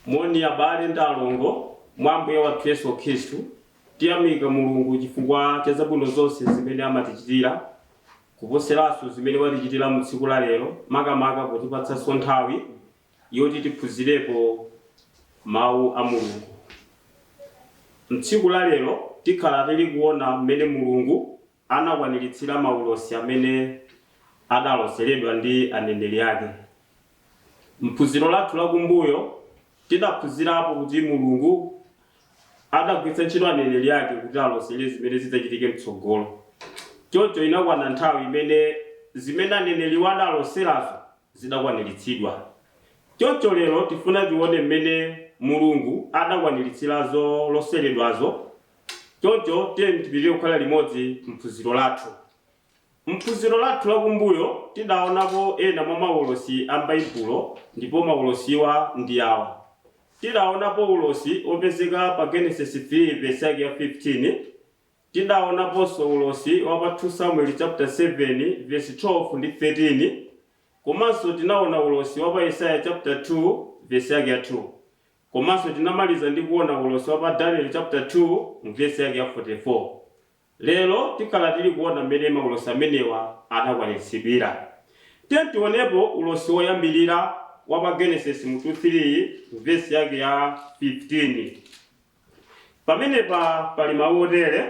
Moni abale ndi alongo mwa Ambuye wathu Yesu Khristu. Tiyamika Mulungu chifukwa cha zabwino zonse zimene amatichitira, kuposeranso zimene watichitira mu tsiku la lero, makamaka potipatsanso nthawi yoti tiphunzirepo mawu a Mulungu. Mtsiku la lero tikhala tili kuona mmene Mulungu anakwaniritsira maulosi amene adaloseredwa ndi aneneri ake. Mphunziro lathu lakumbuyo tidaphunzirapo kuti Mulungu adagwiritsa ntchito aneneri ake kuti alosere zimene zidzachitike mtsogolo. Choncho inakwana nthawi imene zimene aneneriwo adaloserazo zidakwaniritsidwa. Choncho lero tifuna tione mmene Mulungu adakwaniritsira zoloseredwazo. Choncho tiyeni tipitirire kukhala limodzi mphunziro lathu. Mphunziro lathu lakumbuyo tidaonapo ena mwa maulosi a m'Baibulo ndipo maulosiwa ndi awa. Tidaonapo ulosi wopezeka pa Genesis 3 vesi yake ya 15. Tidaonaponso ulosi wa pa 2 Samuel chapter 7 vesi 12 ndi 13. Komanso tinaona ulosi wa pa Yesaya chapter 2 vesi yake ya 2. Komanso tinamaliza ndi kuona ulosi wa pa Daniel chapter 2 mu vesi yake ya 44. Lero tikhala tili kuona mmene maulosi amenewa anakwaniritsidwira. Tiyeni tionepo ulosi woyambirira wa pa Genesis mutu 3 vesi yake ya 15. Pamenepa pali mawu otere: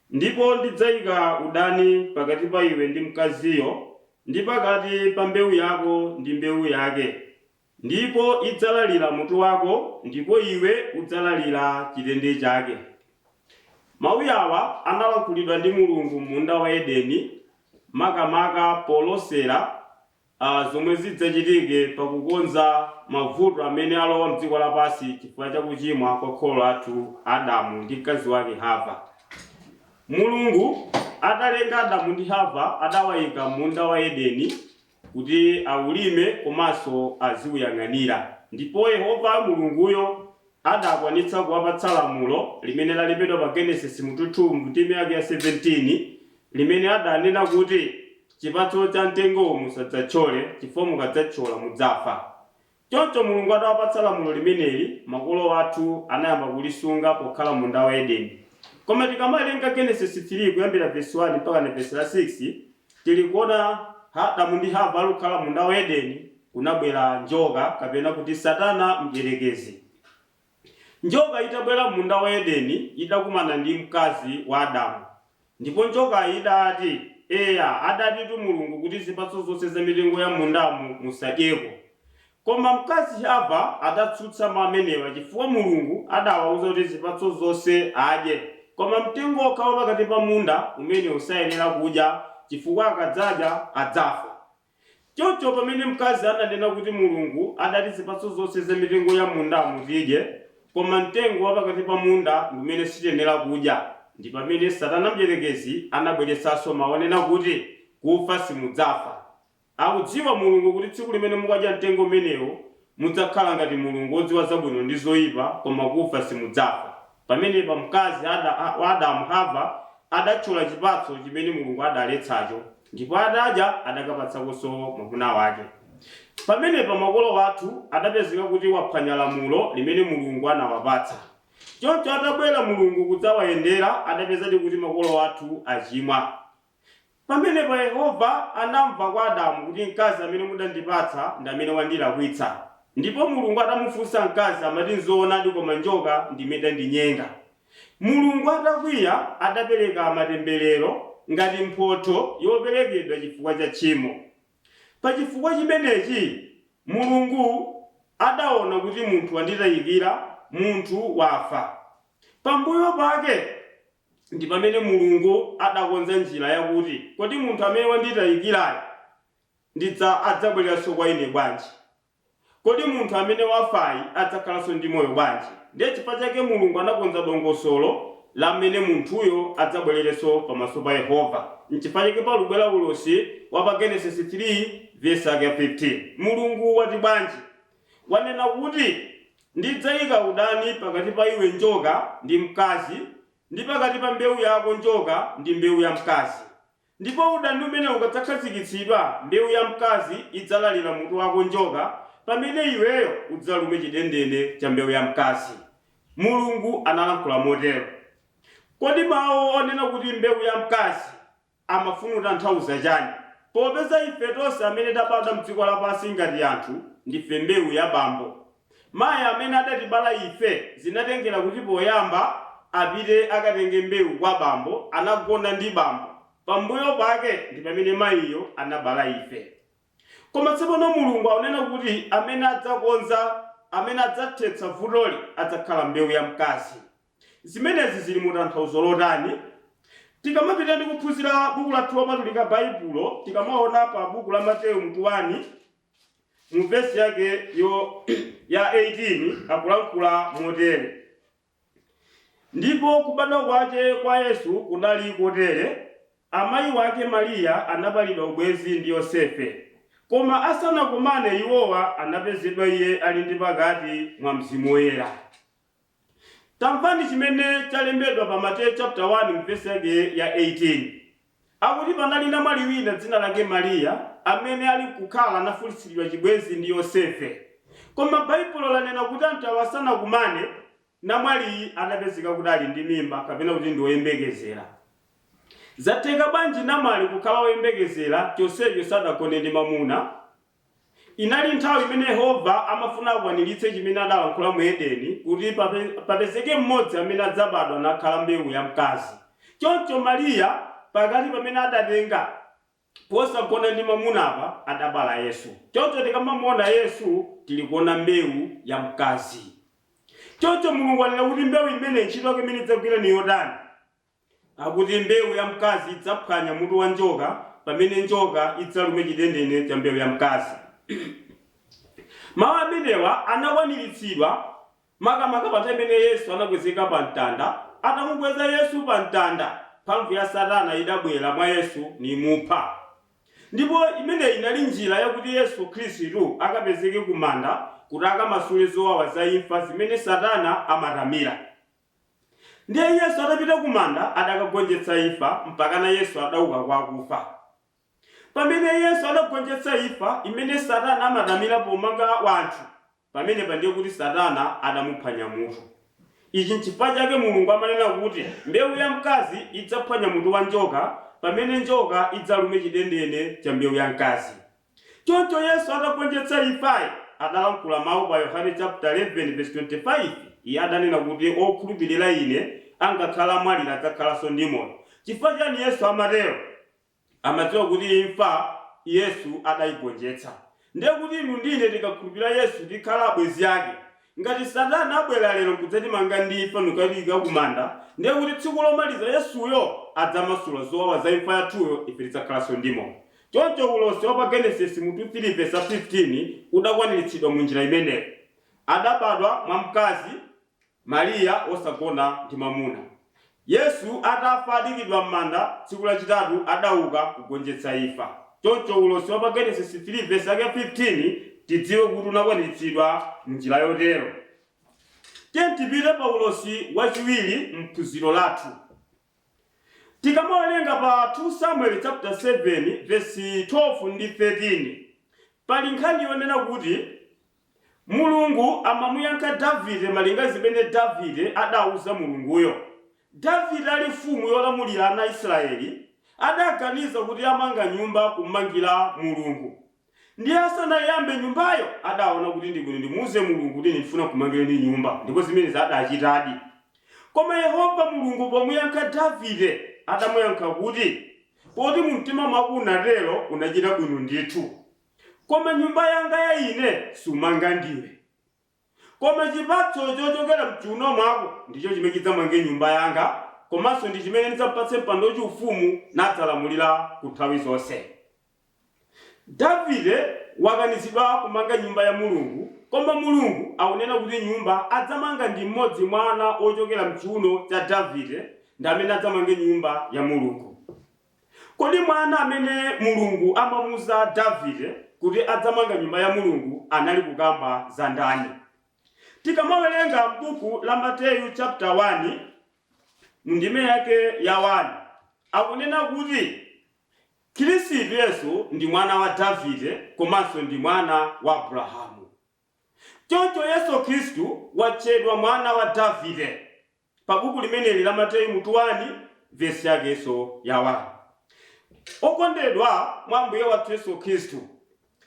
Ndipo ndidzaika udani pakati pa iwe ndi mkaziyo, ndi pakati pa mbewu yako ndi mbewu yake, ndipo idzalalira mutu wako, ndipo iwe udzalalira chitende chake. Mawu awa analankhulidwa ndi Mulungu m'munda wa Edeni, makamaka polosera zomwe zidzachitike pakukonza mavuto amene alowa mdziko lapansi chifukwa cha kuchimwa kwa kholo lathu Adamu ndi mkazi wake Hava. Mulungu atalenga Adamu ndi Hava, adawayika m'munda wa Edeni kuti aulime komanso aziuyang'anira. Ndipo Yehova Mulunguyo adakwanitsa kuwapatsa lamulo limene lalembedwa pa Genesis mutu 2 ndime yake ya 17, limene adanena kuti, Chipatso cha mtengowo musadzathyole, chifukwa mukadzathyola mudzafa. Choncho Mulungu atawapatsa lamulo limeneli, makolo athu anayamba kulisunga pokhala m'munda wa Edeni. Koma tikamawerenga Genesis 3 kuyambira vesi 1 mpaka na vesi la 6, tili kuona Adamu ndi Hava ali kukhala m'munda wa Edeni, kunabwera njoka kapena kuti Satana Mdyerekezi. Njoka itabwera m'munda wa Edeni idakumana ndi mkazi wa Adamu. Ndipo njokayi idati, Eya, adatitu Mulungu kuti zipatso zonse za mitengo ya m'mundamu musadyeko. Koma mkazi Hava adatsutsa mau amenewa chifukwa Mulungu adawauza kuti zipatso zonse adye, koma mtengo wokha wa pakati pa munda umenewu sayenera kudya chifukwa akadzadya adzafa. Choncho pamene mkazi ananena kuti Mulungu adati zipatso zonse za mitengo ya m'mundamu tidye, koma mtengo wa pakati pa munda ndi umene sitiyenera kudya, ndi pamene Satana Mdyerekezi anabweretsanso mau onena kuti, Kufa simudzafa. Akudziwa Mulungu kuti tsiku limene mukadya mtengo umenewo, mudzakhala ngati Mulungu wodziwa zabwino ndi zoipa, koma kufa simudzafa. Pamenepa mkazi wa Adamu, Hava, adathyola chipatso chimene Mulungu adaletsacho, ndipo atadya adakapatsakonso mwamuna wake. Pamenepa makolo athu adapezeka kuti waphwanya lamulo limene Mulungu anawapatsa. Choncho atabwera Mulungu kudzawayendera, adapezadi kuti makolo athu achimwa. Pamenepo Yehova anamva kwa Adamu kuti, Mkazi amene mudandipatsa ndi amene wandilakwitsa. Ndipo Mulungu atamufunsa mkazi amati, Nzoonadi koma njoka ndi imene idandinyenga. Mulungu atakwiya adapereka matemberero ngati mphotho yoperekedwa chifukwa cha tchimo. Pa chifukwa chimenechi Mulungu adaona kuti munthu wanditayikira, munthu wafa. Pambuyo pake ndi pamene Mulungu adakonza njira yakuti, kodi munthu amene wanditayikirayu ndidza adzabwereranso kwa ine bwanji? Kodi munthu amene wafayi adzakhalanso ndi moyo bwanji? Ndiye chifukwa chake Mulungu anakonza dongosolo la mmene munthuyo adzabwererenso pamaso pa Yehova. N'chifukwa chake palubwera ulosi wa pa Genesis 3 vesi yake ya 15. Mulungu wati bwanji? Wanena kuti, Ndidzaika udani pakati pa iwe njoka ndi mkazi, ndi pakati pa mbewu yako njoka ndi mbewu ya mkazi. Ndipo udani umenewu ukadzakhazikitsidwa, mbewu ya mkazi idzalalira mutu wako njoka, pamene iweyo udzalume chidendene cha mbewu ya mkazi. Mulungu analankhula motero. Kodi mawu onena kuti mbewu ya mkazi amafuna kutanthauza chani? Popeza ife tonse amene tabadwa mdziko lapansi ngati anthu ndife mbewu ya bambo. Mayi amene adatibala ife zinatengera kuti poyamba apite akatenge mbewu kwa bambo, anagona ndi bambo. Pambuyo pake ndi pamene mayiyo anabala ife. Koma tsopano Mulungu akunena kuti amene adzakonza, amene adzathetsa vutoli adzakhala mbewu ya mkazi. Zimenezi zili mu tanthauzo lotani? Tikamapita ndi kuphunzira buku lathu lopatulika Baibulo, tikamaona pa buku la Mateyu mutu 1 mu vesi yake yo ya 18 akulankhula motere: Ndipo kubadwa kwace kwa Yesu kunali kotere, amayi wake Mariya anapalidwa ubwenzi ndi Yosefe, koma asanakomane iwowa anapezedwa iye ali ndi pakati mwa Mzimu Woyera. Tamvani chimene chalembedwa pa Mateyu chapter 1 mu vesi yake ya 18. Akuti panali namwali wina dzina lake Mariya amene ali nkukhala anafunsiridwa chibwenzi ndi Yosefe. Koma Baibulo lanena kuti anthu awa asanakumane, namwaliyi anapezeka kuti ali ndi mimba kapena kuti ndi woyembekezera. Zatheka bwanji namwali kukhala woyembekezera chonsecho sadagone ndi mamuna? Inali nthawi imene Yehova amafuna akwaniritse chimene adalankhula mu Edeni kuti papezeke mmodzi amene adzabadwa nakhala mbewu ya mkazi. Choncho Mariya pakati pamene adatenga posagona ndi mamunapa adabala Yesu. Choncho tikamamuona Yesu tili kuona mbewu ya mkazi. Choncho Mulungu anena kuti mbewu imene ntchito yake imene idzagwira ni yotani? Akuti mbewu ya mkazi idzaphwanya mutu wa njoka pamene njoka idzalume chidendene cha mbewu ya mkazi. Mawu amenewa anakwaniritsidwa makamaka pa nthawi imene Yesu anakwezeka pa mtanda. Atamukweza Yesu pa mtanda, mphamvu ya Satana idabwera mwa Yesu nimupha. Ndipo imeneyi inali njira yakuti Yesu Khristu akapezeke kumanda kuti akamasule zowawa za imfa zimene Satana amatamira. Ndiye Yesu atapita kumanda adakagonjetsa imfa mpakana Yesu adauka kwa akufa. Pamene Yesu adagonjetsa imfa imene Satana amatamira pomanga wanthu, pamenepa ndiye kuti Satana adamuphwanya mutu. Ichi nchifukwa chake Mulungu amanena kuti mbewu ya mkazi idzaphwanya mutu wa njoka pamene njoka idzalume chidendene cha mbewu ya mkazi. Choncho Yesu atagonjetsa imfayi, adalankhula mawu pa Yohane chaputala 11 vesi 25, Iye adanena kuti okhulupirira ine angakhale amwalira adzakhalanso ndi moyo. Chifukwa chani Yesu amatero? Amadziwa kuti imfa Yesu adayigonjetsa. Ndiye kuti inu ndi ine tikakhulupirira Yesu tikhala abwenzi ake. Ngati Satana abwera lero nkudzatimanga ndi imfa nkukatiika kumanda, ndiye kuti tsiku lomaliza Yesuyo adzamasula zowawa za imfa yathuyo ife tidzakhalanso ndi moyo. Choncho ulosi wa pa Genesis mutu 3 vesi 15 udakwaniritsidwa mu njira imeneyo. Adabadwa mwa mkazi, Mariya, wosagona ndi mwamuna. Yesu atafa adaikidwa m'manda, tsiku lachitatu adauka kugonjetsa imfa. Choncho ulosi wa pa Genesis 3 vesi yake 15 tidziwe kuti unakwaniritsidwa m'njira yotero. Tiyeni tipite pa ulosi wachiwiri m'phunziro lathu. Tikamawerenga pa 2 Samuel chapter 7 vesi 12 ndi 13, pali nkhani yonena kuti Mulungu amamuyankha Davide malinga zimene Davide adauza Mulunguyo. Davide ali mfumu yolamulira ana a Israeli, adaganiza kuti amanga nyumba kummangira Mulungu. Ndiye asanayambe nyumbayo, adaona kuti ndi bwino ndimuuze Mulungu kuti ndifuna kumangireni nyumba, ndipo zimenezi adachitadi. Koma Yehova Mulungu pomuyankha Davide, adamuyankha kuti, Poti mumtima mwako unatero, unachita bwino ndithu. Koma nyumba yanga ya ine sumanga ndiwe. Koma chipatso chochokera m'chiuno mwako ndicho chimene chidzamange nyumba yanga, komanso ndi chimene ndidzamupatse mpando wachiufumu nadzalamulira ku nthawi zonse. Davide wakanizidwa kumanga nyumba ya Mulungu, koma Mulungu akunena kuti nyumba adzamanga ndi mmodzi mwa ana ochokera m'chiuno cha Davide ndi amene adzamange nyumba ya Mulungu. Kodi mwana amene Mulungu amamuuza Davide kuti adzamanga nyumba ya Mulungu anali kukamba za ndani? Tikamawerenga m'buku la Mateyu chapter 1 mundime yake ya 1 akunena kuti Khristu Yesu ndi mwana wa Davide komanso ndi mwana wa Abrahamu. Choncho Yesu Khristu watchedwa mwana wa Davide pa buku limeneli la Mateyu mutu 1 vesi yakenso ya 1. Okondedwa mwa Ambuye wathu Yesu Khristu,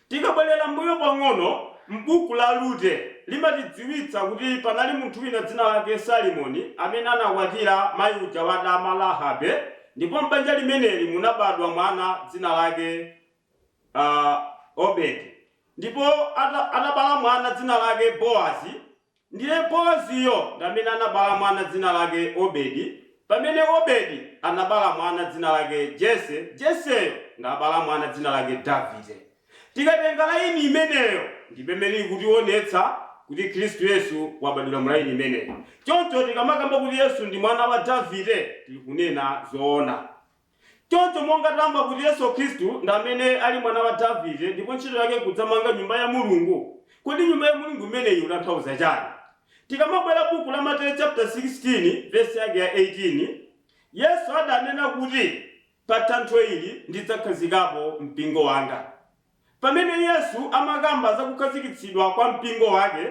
tikabwerera mbuyo pang'ono m'buku la Rute limatidziwitsa kuti panali munthu wina dzina lake Salimoni amene anakwatira mayi uja wa dama Rahabe, ndipo m'banja limeneli munabadwa mwana dzina lake Obedi. Ndipo atabala mwana dzina lake Boazi, ndiye Boaziyo ndi amene anabala mwana dzina lake Obedi, pamene Obedi anabala mwana dzina lake Jese, Jeseyo ndabala mwana dzina lake Davide. Tikatenga laini imeneyo ndi pamene ikutionetsa kuti Khristu Yesu wabadwira mu laini imeneyo. Choncho tikamakamba kuti Yesu ndi mwana wa Davide, tili kunena zoona. Choncho monga tamva kuti Yesu Khristu ndi amene ali mwana wa Davide ndipo ntchito yake nkudzamanga nyumba ya Mulungu, kodi nyumba ya Mulungu imeneyi ikutanthauza chani? Tikamabwera buku la Mateyu chapter 16 verse yake ya 18, Yesu adanena kuti pa thanthwe ili ndidzakhazikapo mpingo wanga. Pamene Yesu amakamba za kukhazikitsidwa kwa mpingo wake,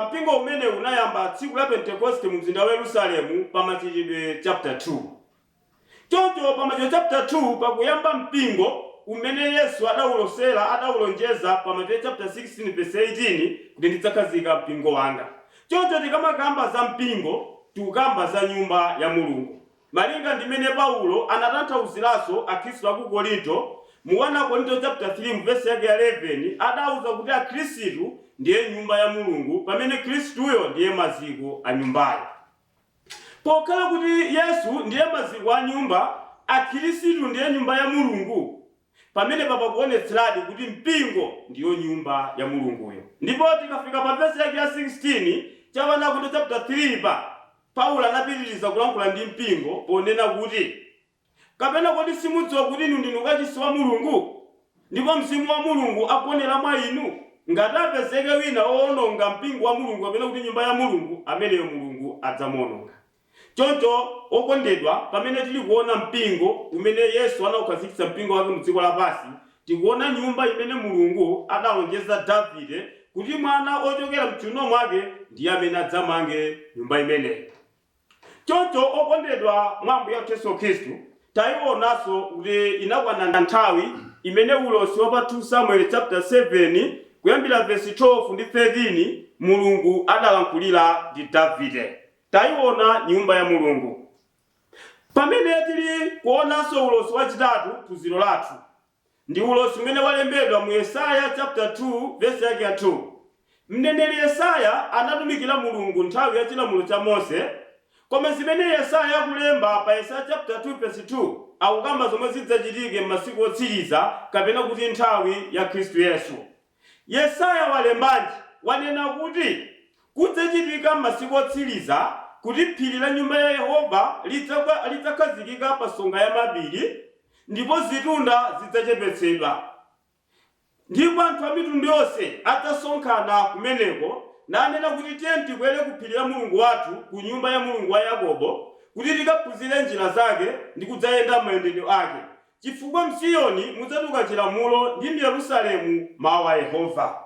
mpingo umene unayamba tsiku la Pentekoste mu mzinda wa Yerusalemu pa Machitidwe chapter 2. Choncho pa Machitidwe chapter 2 pakuyamba mpingo umene Yesu adawulosera, adawulonjeza pa Mateyu chapter 16 verse 18 kuti ndidzakhazika mpingo wanga. Choncho tikamakamba za mpingo, tikukamba za nyumba ya Mulungu. Malinga ndi mmene Paulo anatanthauziranso Akhristu a ku Korinto, mu 1 Akorinto chapter 3 mu vesi yake ya 11 adauza kuti Akhristu ndiye nyumba ya Mulungu pamene Khristuyo ndiye maziko a nyumbayo. Pokhala kuti Yesu ndiye maziko a nyumba, Akhristu ndiye nyumba ya Mulungu, pamenepa pakuonetseradi kuti mpingo ndiyo nyumba ya Mulunguyo. Ndipo tikafika pa vesi yake ya 16 cha 1 Akorinto chapter 3 pa, Paulo anapitiriza kulankhula ndi mpingo ponena kuti, Kapena kodi simudziwa kuti inu ndinu kachisi wa Mulungu, ndipo Mzimu wa Mulungu agonera mwa inu? Ngati apezeke wina wowononga mpingo wa Mulungu kapena kuti nyumba ya Mulungu, ameneyo Mulungu adzamuwononga. Choncho, okondedwa, pamene tili kuona mpingo umene Yesu anaukhazikitsa mpingo wake mu dziko lapansi, tikuona nyumba imene Mulungu adalonjeza Davide kuti mwana ochokera mchiuno mwake ndiye amene adzamange nyumba imeneyi. Choncho, okondedwa mwa Ambuye wathu Yesu Khristu, taionanso kuti inakwana nthawi imene ulosi wa pa 2 Samuel chapter 7 kuyambira vesi 12 ndi 13 Mulungu adalankhulira ndi Davide. Taiona nyumba ya Mulungu. Pamene tili kuonanso ulosi wachitatu phunziro lathu ndi ulosi umene walembedwa mu Yesaya chapter 2 vesi yake ya 2. Mneneri Yesaya anatumikira Mulungu nthawi ya chilamulo cha Mose, koma zimene Yesaya akulemba pa Yesaya chapter 2 vesi 2 akukamba zomwe zidzachitike m'masiku otsiriza kapena kuti nthawi ya Khristu Yesu. Yesaya walembanji? Wanena kuti kudzachitika m'masiku otsiriza kuti phiri la nyumba ya Yehova lidzakhazikika pa nsonga ya mapiri, ndipo zitunda zidzachepetsedwa. Ndipo anthu a mitundu yonse adzasonkhana kumeneko, nanena kuti, Tiyeni tikwere ku phiri la Mulungu wathu, ku nyumba ya Mulungu wa Yakobo, kuti tikaphunzire njira zake ndi kudzayenda m'mayendedwe ake. Chifukwa m'Ziyoni mudzatuluka chilamulo, ndi m'Yerusalemu mawu a Yehova.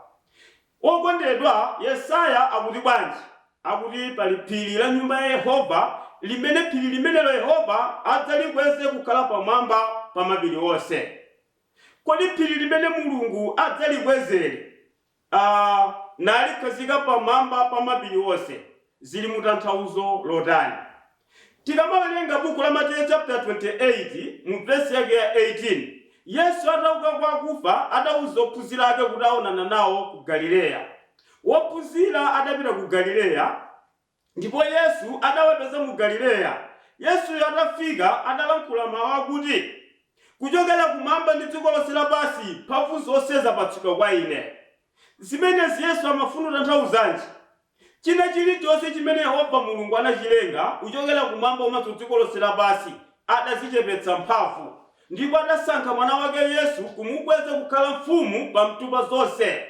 Okondedwa, Yesaya akuti bwanji? Akuti pali phiri la nyumba ya Yehova, limene phiri limenelo Yehova adzalikweze kukhala pamwamba pa mapiri onse. Kodi phiri limene Mulungu adzalikwezeli, nalikhazika pamwamba pa mapiri onse, zili mu tanthauzo lotani? Tikamawerenga buku la Mateyu chapter 28 mu vesi yake ya 18, Yesu atauka kwa akufa adauza ophunzira ake kuti aonana nawo ku Galileya. Wophunzira adapita ku Galileya ndipo Yesu adawapeza mu Galileya. Yesuyo atafika adalankhula mawu akuti, Kuchokera kumwamba ndi dziko lonse lapansi mphamvu zonse zapatsidwa kwa ine. Zimenezi Yesu amafuna kutanthauzanji? China chilichonse chimene Yehova Mulungu anachilenga, kuchokera kumwamba komanso dziko lonse lapansi, adazichepetsa mphamvu, ndipo adasankha Mwana wake Yesu kumukweza kukhala Mfumu pamtu pa zonse.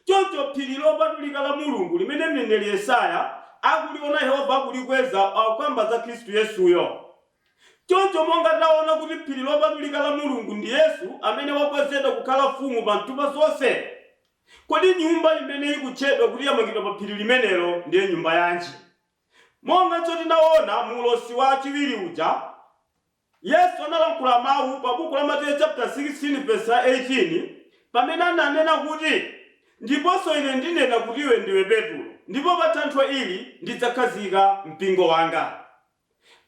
Choncho phiri lopatulika la Mulungu limene mneneri Yesaya akuliona Yehova akulikweza akukamba za Khristu Yesuyo. Choncho monga taona kuti phiri lopatulika la Mulungu ndi Yesu amene wakwezedwa kukhala Mfumu pamtu pa zonse. Kodi nyumba imene ikutchedwa kuti yamangidwa pa phiri limenelo ndiye nyumba yanji? Monganso tinaona mu ulosi wachiwiri uja, Yesu analankhula mawu pa buku la Mateyu chapter 16 verse 18 pamene ananena kuti, Ndiponso ine ndinena kuti iwe ndiwe Petulo, ndipo pa thanthwe ili ndidzakhazika mpingo wanga.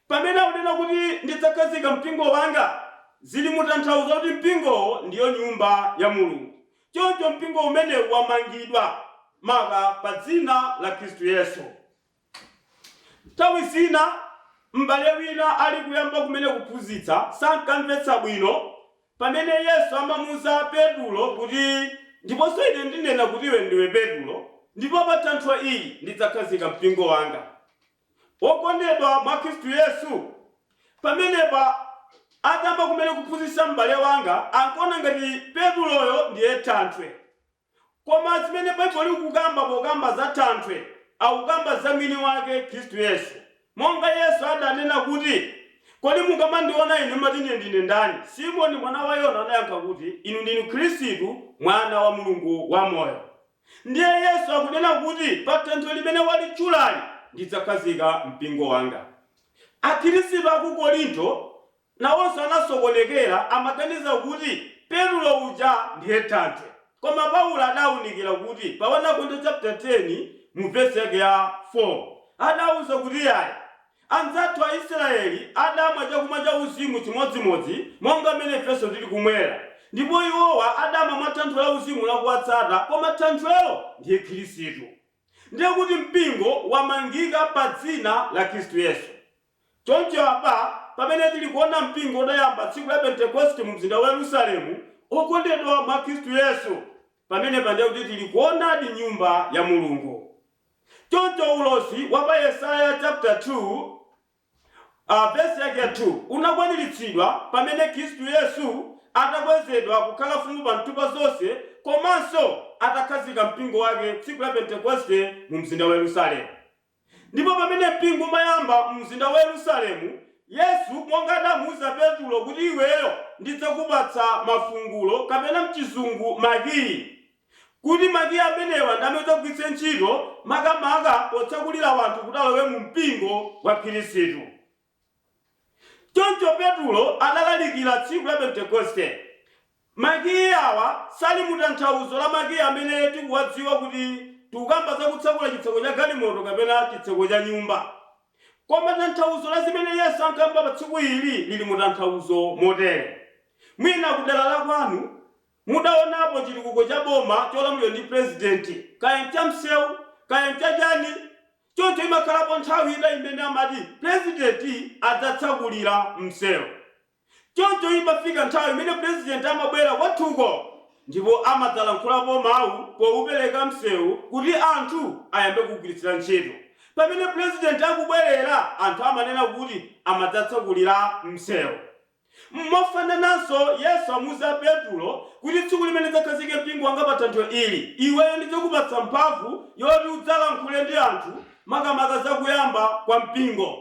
Pamene akunena kuti ndidzakhazika mpingo wanga, zili mu tanthauzo lakuti mpingowo ndiyo nyumba ya Mulungu. Choncho mpingo umenewu wamangidwa maka pa dzina la Khristu Yesu. Nthawi zina m'bale wina ali kuyamba kumene kuphunzitsa sankamvetsa bwino pamene Yesu amamuuza Petulo kuti, Ndiponso ine ndinena kuti iwe ndiwe Petulo, ndipo pa thanthwe ili ndidzakhazika mpingo wanga. Wokondedwa mwa Khristu Yesu, pamenepa atayamba kumene kuphunzitsa m'bale wanga ankaona ngati Petuloyo ndiye thanthwe. Koma zimene Baibulo likukamba pokamba za thanthwe, akukamba za mwini wake Khristu Yesu. Monga Yesu adanena kuti, Kodi mukamandiona Ine mumati Ine ndine ndani? Simoni mwana wa Yona anayankha kuti, Inu ndinu Khristu, Mwana wa Mulungu wamoyo. Ndiye Yesu akunena kuti, Pa thanthwe limene walitchulali ndidzakhazika mpingo wanga. Akhristu a ku Korinto nawonso anasokonekera, amaganiza kuti Petulo uja ndiye thanthwe. Koma Paulo adaunikira kuti pa 1 Akorinto chapter 10 mu vesi yake ya 4 adauza kuti ayi, anzathu a Israeli adamwa chakumwa cha uzimu chimodzimodzi monga mmene ifenso tili kumwera, ndipo iwowa adamwa mwa thanthwe la uzimu lakuwatsata, koma thanthwelo ndiye Khristu. Ndiye kuti mpingo wamangika pa dzina la Khristu Yesu. Choncho apa, pamene tili kuona mpingo utayamba tsiku la Pentekoste mu mzinda wa Yerusalemu, okondedwa mwa Khristu Yesu, pamenepa ndiye kuti tili kuonadi nyumba ya Mulungu. Choncho ulosi wa pa Yesaya chapter 2 vesi yake ya 2 unakwaniritsidwa pamene Khristu Yesu atakwezedwa kukhala mfumu pamtu pa zonse komanso atakhazika mpingo wake tsiku la Pentekoste mu mzinda wa Yerusalemu. Ndipo pamene mpingo umayamba mu mzinda wa Yerusalemu, Yesu monga adamuuza Petulo kuti iweyo ndidzakupatsa mafungulo kapena mchizungu makiyi, kuti makiyi amenewa ndi amene udzagwiritse ntchito makamaka potsekulira wanthu kuti alowe mu mpingo wa Khristu. Choncho Petulo adalalikira tsiku la Pentekoste. Makiyi awa sali mu tanthauzo la makiyi amene tikuwadziwa kuti tikukamba za kutsekula chitseko cha galimoto kapena chitseko cha nyumba. Koma tanthauzo la zimene Yesu ankamba pa tsiku ili lili mu tanthauzo motere. Mwina kudera la kwanu mudaonapo chitukuko cha boma cholamulidwa ndi pulezidenti, kaya nchamsewu, kaya nchachani. Choncho imakhalapo nthawi ina imene amati pulezidenti adzatsekulira msewu. Choncho imafika nthawi imene pulezidenti amabwera kwathuko ndipo amadzalankhulapo mawu powupereka msewu kuti anthu ayambe kuwugwiritsira ntchito. Pamene pulezidenti akubwerera, anthu amanena kuti amadzatsekulira msewu. Mofanananso, Yesu amuuza Petulo kuti tsiku limene ndidzakhazike mpingo wanga pa thanthwe ili, iweyo ndidzakupatsa mphamvu yoti udzalankhule ndi anthu makamaka za kuyamba kwa mpingo.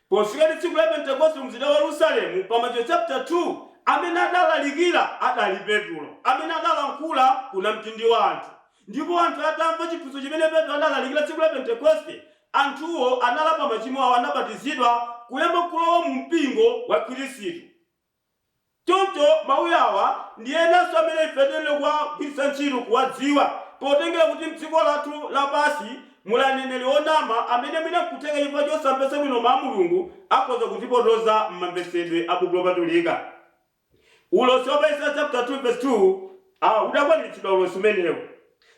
Pofika tsiku la Pentekoste mu mzinda wa Yerusalemu pa Machitidwe chapter 2, amene adalalikira adali Petulo, amene adalankhula ku namtindi wa anthu. Ndipo anthu atamva chiphunzitso chimene Petro adalalikira tsiku la Pentekoste, anthuwo analapa machimo awo, anabatizidwa, kuyamba kulowa mu mpingo wa Khristu. Choncho mawu awa ndi enanso amene ife tiyenera kuwagwiritsa ntchito kuwadziwa potengera kuti mdziko lathu lapansi muli aneneri onama amene mwina nkutheka chifukwa chosamvetsa bwino mawu a Mulungu akhoza kutipotoza mmamvetsedwe a Buku Lopatulika. Ulosi wa pa Yesaya chapter 2 verse 2 udakwaniritsidwa ulosi umenewu.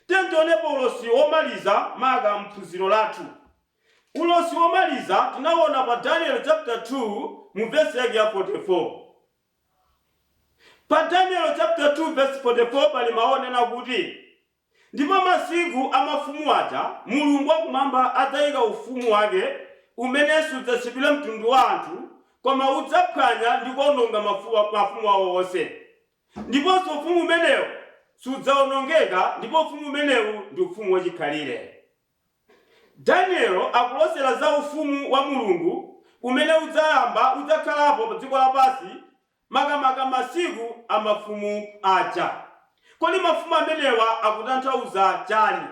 Tiyeni tionepo ulosi womaliza maka mphunziro lathu. Ulosi womaliza tinawuona pa Daniel chapter 2 mu vesi yake ya 44. Pa Daniel chapter 2 verse 44 pali mawu onena kuti, Ndipo masiku a mafumu aja Mulungu wa kumwamba adzaika ufumu wake, umene sudzasiyidwira mtundu wa anthu, koma udzaphwanya ndi kuononga mafumu awo onse. Ndiponso ufumu umenewu sudzaonongeka, ndipo ufumu umenewu ndi ufumu wachikhalire. Daniel akulosera za Ufumu wa Mulungu umene udzayamba udzakhalapo pa dziko lapansi makamaka masiku a mafumu aja. Kodi mafumu amenewa akutanthauza chani?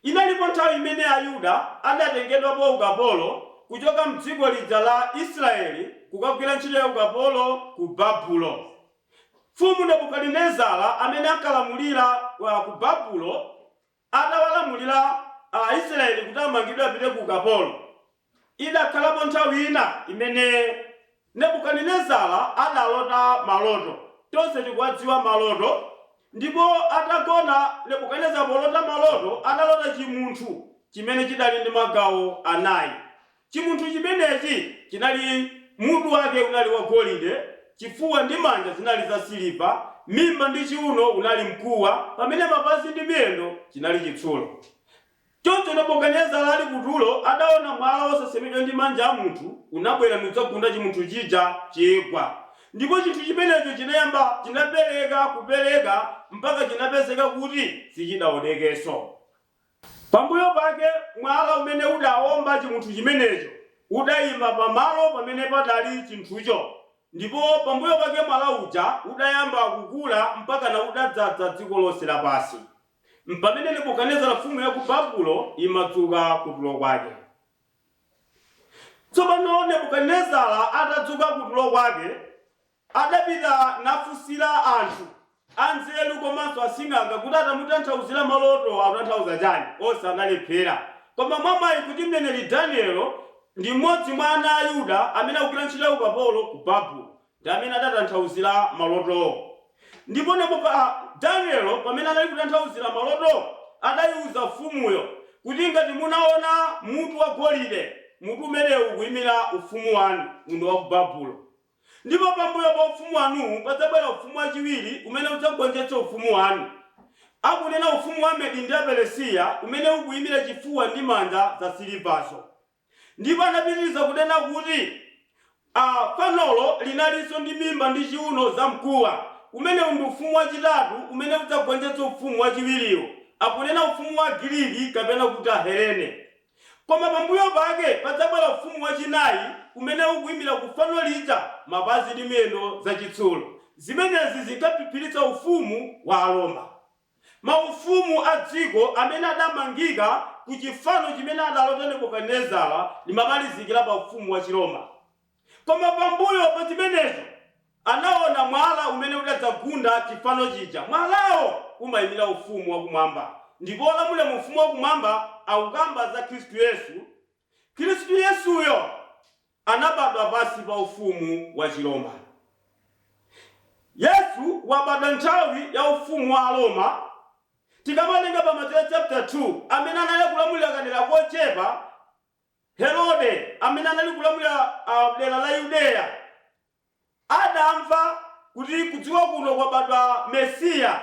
Inalipo nthawi imene Ayuda adatengedwapo ukapolo kuchoka mdziko lija la Israeli kukagwira ntchito ya ukapolo ku Babulo. Mfumu Nebukadinezara amene ankalamulira ku Babulo atawalamulira Aisraeli kuti amangidwe apite ku ukapolo, idakhalapo nthawi ina imene Nebukadinezara adalota maloto. Tonse tikuwadziwa maloto. Ndipo atagona Nebukadinezara polota maloto, adalota chimunthu chimene chidali ndi magawo anayi. Chimunthu chimenechi chinali mutu wake unali wa golide, chifuwa ndi manja zinali za siliva, mimba ndi chiuno unali mkuwa, pamene mapazi ndi miyendo chinali chitsulo. Choncho Nebukadinezara ali kutulo adaona mwala wosasemedwa ndi manja a munthu unabwera nudzagunda chimunthu chija chigwa. Ndipo chinthu chimenecho chinayamba chinapereka kupereka mpaka chinapezeka kuti sichidaonekenso. Pambuyo pake mwala umene udaomba chimunthu chimenecho udayima pamalo pamene padali chinthucho, ndipo pambuyo pake mwala uja udayamba kukula mpakana udadzadza dziko lonse lapansi. Mpamene Nebukadinezara mfumu ya ku Babulo imadzuka kutulo kwake. Tsopano Nebukadinezara atadzuka kutulo kwake, adapita nafunsira anthu anzeru komanso asing'anga kuti atamutanthauzira maloto akutanthauza chani. Onse analephera. Koma mwamwayi kuti mneneri Danielo ndi mmodzi mwa ana a Yuda amene akugwira ntchito ya ukapolo ku Babulo, ndi amene adatanthauzira malotowo. Ndipo Danielo pamene anali kutanthauzira malotowo, adayiuza mfumuyo kuti ngati munaona mutu wa golide, mutu umenewu ukuyimira ufumu wanu, uno wa ku Babulo. Ndipo pambuyo pa ufumu wanuwu padzabwera ufumu wachiwiri umene udzagonjetsa ufumu wanu. Akunena ufumu wa Medi ndi Aperesiya umene ukuyimira chifuwa ndi manja za silivazo. Ndipo anapitiriza kunena kuti fanolo linalinso ndi mimba ndi chiuno za mkuwa. Umenewu ndi ufumu wachitatu umene udzagonjetsa ufumu wachiwiriwo. Akunena ufumu wa Agiriki kapena kuti Ahelene. Koma pambuyo pake padzabwera ufumu wachinayi umene ukuyimira ku fano lija mapazi ndi miyendo za chitsulo. Zimenezi zinkaphiphiritsa ufumu wa Aroma. Maufumu a dziko amene adamangika ku chifano chimene adalota Nebukadinezara limamalizikira pa ufumu wa Chiroma. Koma pambuyo pa chimenecho anaona mwala umene udadzagunda chifano chija. Mwalawo umayimira ufumu wakumwamba. Ndipo olamulira mu ufumu wakumwamba akukamba za Khristu Yesu. Khristu Yesuyo anabadwa pansi pa ufumu wa Chiroma. Yesu wabadwa nthawi ya ufumu wa Aroma. Tikamatenga pa Mateyu chapter 2, amene anali kulamulira kadera kochepa, Herode amene anali kulamulira dera la Yudeya, adamva kuti kudziko kuno kwabadwa Mesiya.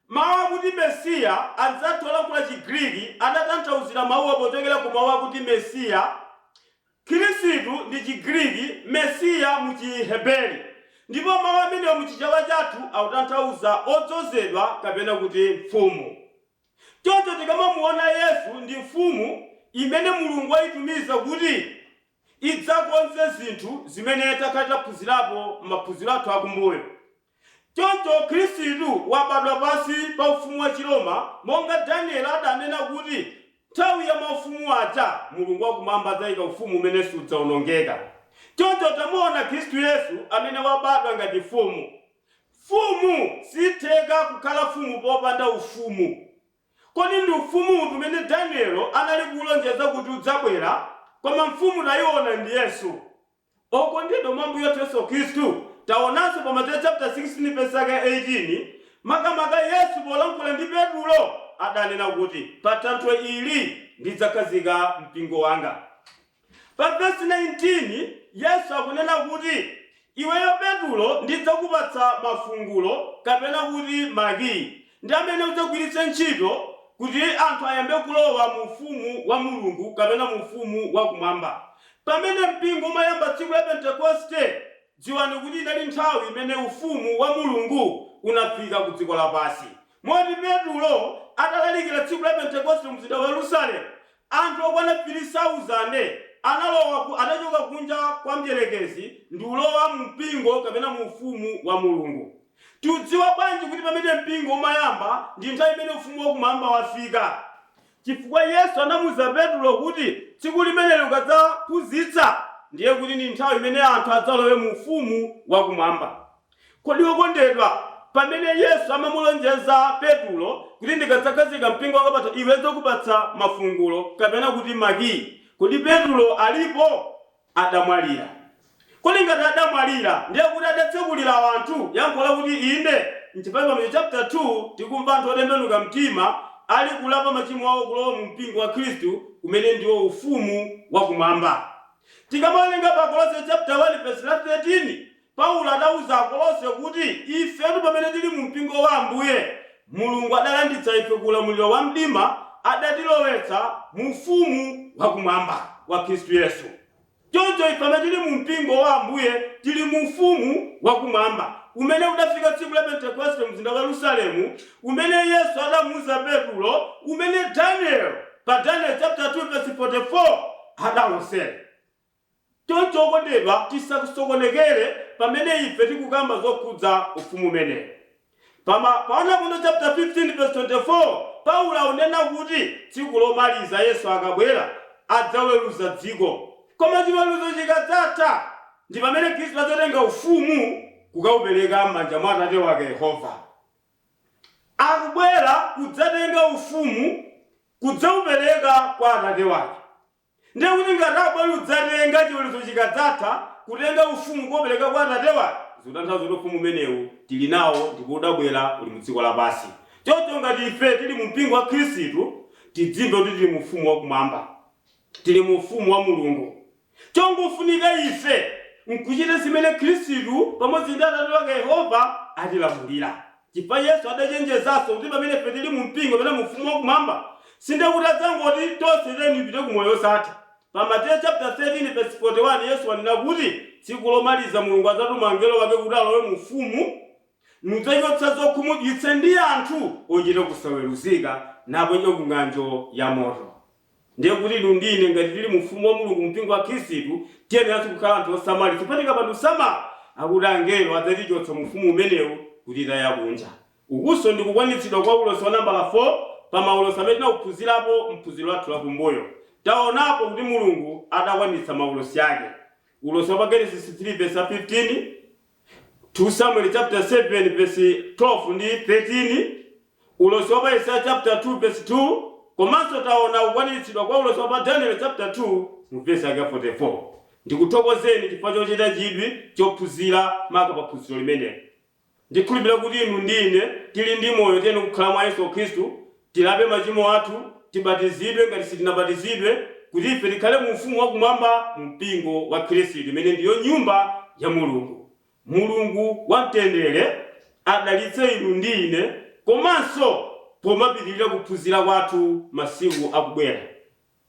Mawu akuti Mesiya, anzathu olankhula Chigriki adatanthauzira mawuwa pochokera ku mawu akuti Mesiya. Khristu ndi Chigriki, Mesiya mu Chiheberi. Ndipo mawu amenewa mu Chichewa chathu akutanthauza odzozedwa kapena kuti mfumu. Choncho tikamamuona Yesu ndi mfumu imene Mulungu wayitumiza kuti idzakonze zinthu zimene takhala taphunzirapo m'maphunziro athu akumbuyo. Choncho Khristu wabadwa pansi pa ufumu wa Chiroma monga Danieli adanena kuti nthawi ya maufumu aja Mulungu wakumwamba adzayika ufumu umene sudzaonongeka. Choncho tamuona Khristu Yesu amene wabadwa ngati mfumu. Mfumu sitheka kukhala mfumu popanda ufumu. Kodi ndi ufumu uti umene Danielo anali kuulonjeza kuti udzabwera, koma mfumu tayiona ndi Yesu? Okondedwa mwa Ambuye wathu Yesu Khristu, taonanso pa Mateyu chapter 16 verse yake 18, makamaka Yesu polankhula ndi Petulo adanena kuti pa thanthwe ili ndidzakhazika mpingo wanga. Pa vesi 19 Yesu akunena kuti iweyo Petulo ndidzakupatsa mafungulo kapena kuti makiyi, ndi amene udzagwiritse ntchito kuti anthu ayambe kulowa mu ufumu wa Mulungu kapena mu ufumu wa kumwamba. Pamene mpingo umayamba tsiku la Pentekoste, dziwani kuti inali nthawi imene ufumu wa Mulungu unafika ku dziko lapansi. Moti Petulo atalalikira tsiku la Pentekoste mu mzinda wa Yerusalemu, anthu okwana 3,000 anachoka kunja kwa mdyerekezi ndi kulowa mu mpingo kapena mu ufumu wa Mulungu. Tiudziwa bwanji kuti pamene mpingo umayamba ndi nthawi imene ufumu wakumwamba wafika? Chifukwa Yesu anamuwuza Petulo kuti tsiku limeneli ukadzaphunzitsa, ndiye kuti ndi nthawi imene anthu adzalowe mu ufumu wakumwamba. Kodi okondedwa, pamene Yesu amamulonjeza Petulo kuti ndikadzakhazika mpingo wanga patha iwe adzakupatsa mafungulo kapena kuti makiyi, kodi Petulo alipo? Adamwalira. Kodi ngati adamwalira ndiye kuti adatsekulira anthu? Yankho lakuti inde. Nchifukwa pa Machitidwe chapter 2 tikumva anthu otembenuka mtima ali kulapa machimo awo kulowa mu mpingo wa Khristu umene ndiwo ufumu wakumwamba. Tikamawerenga pa Akolose chapter 1 verse la 13, Paulo adauza Akolose kuti ifetu pamene tili mu mpingo wa Ambuye, Mulungu adalanditsa ife ku ulamuliro wa mdima adatilowetsa mu ufumu wakumwamba wa Khristu Yesu. Choncho ife amene tili mu mpingo wa Ambuye tili mu ufumu wakumwamba umene udafika tsiku la Pentekoste mzinda wa Yerusalemu, umene Yesu adamuuza Petulo, umene Daniel pa Daniel chapter 2 verse 44 adalosera. Choncho okondedwa, tisasokonekere pamene ife tikukamba zokhudza ufumu umenewu. Pa 1 Akorinto chapter 15 verse 24, Paulo akunena kuti tsiku lomaliza Yesu akabwera adzaweruza dziko. Koma chiweruzo chikadzatha, ndi pamene Khristu adzatenga ufumu kukaupereka m'manja mwa Atate wake Yehova. Akubwera kudzatenga ufumu kudzaupereka kwa Atate wake. Ndiye kuti ngati abwera kudzatenga chiweruzo chikadzatha, kutenga ufumu kuupereka kwa Atate wake, zikutanthauza kuti ufumu umenewu tili nawo ndipo udabwera uli mu dziko lapansi. Choncho ngati ife tili mu mpingo wa Khristu, tidzimve kuti tili mu ufumu wakumwamba. Tili mu ufumu wa Mulungu. Chongofunika ife nkuchita zimene Khristu pamodzi ndi Atate wake Yehova atilamulira. Chifukwa Yesu adachenjezanso kuti pamene ife tili mu mpingo kapena mu ufumu wakumwamba, sindiye kuti adzangoti tonse tiyeni tipite ku moyo wosatha. Pa Mateyu chapter 13 verse 41 Yesu wanena kuti tsiku lomaliza Mulungu adzatuma angelo wake kuti alowe mu ufumu nudzachotsa zokhumudwitsa ndi anthu ochita kusaweruzika naponya ku ng'anjo ya moto. Ndiye kuti inu ndi ine ngati tili mu ufumu wa Mulungu, mu mpingo wa Khristu, tiyeneranso kukhala anthu osamalitsa. Chifukwa tikapanda kusamala, akuti angelo adzatichotsa mu ufumu umenewu kutitaya kunja. Ukunso ndi kukwanitsidwa kwa ulosi wa nambala 4 pa maulosi amene tinauphunzirapo m'phunziro lathu lakumbuyo. Taonapo kuti Mulungu adakwanitsa maulosi ake. Ulosi wa pa Genesis 3 vesi 15, 2 Samuel chapter 7 verse 12 ndi 13, ulosi wa pa Yesaya chapter 2 verse 2, komanso taona kukwaniritsidwa kwa ulosi wa pa Daniel chapter 2 mu verse yake ya 44. Ndikuthokozeni chifukwa chochita chidwi chophunzira maka pa phunziro limeneli. Ndikhulupirira kuti inu ndi ine tili ndi moyo tiyenera kukhala mwa Yesu Khristu, tilape machimo athu, tibatizidwe ngati sitinabatizidwe, kuti ife tikhale mu ufumu wakumwamba mu mpingo wa Khristu imene ndiyo nyumba ya Mulungu. Mulungu wa mtendere adalitse inu ndi ine komanso pomapitirira kuphunzira kwathu masiku akubwera.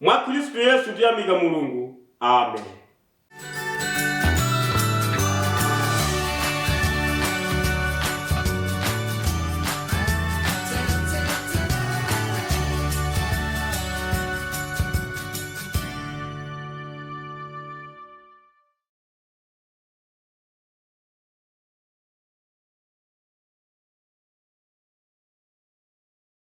Mwa Khristu Yesu tiyamika Mulungu. Amen.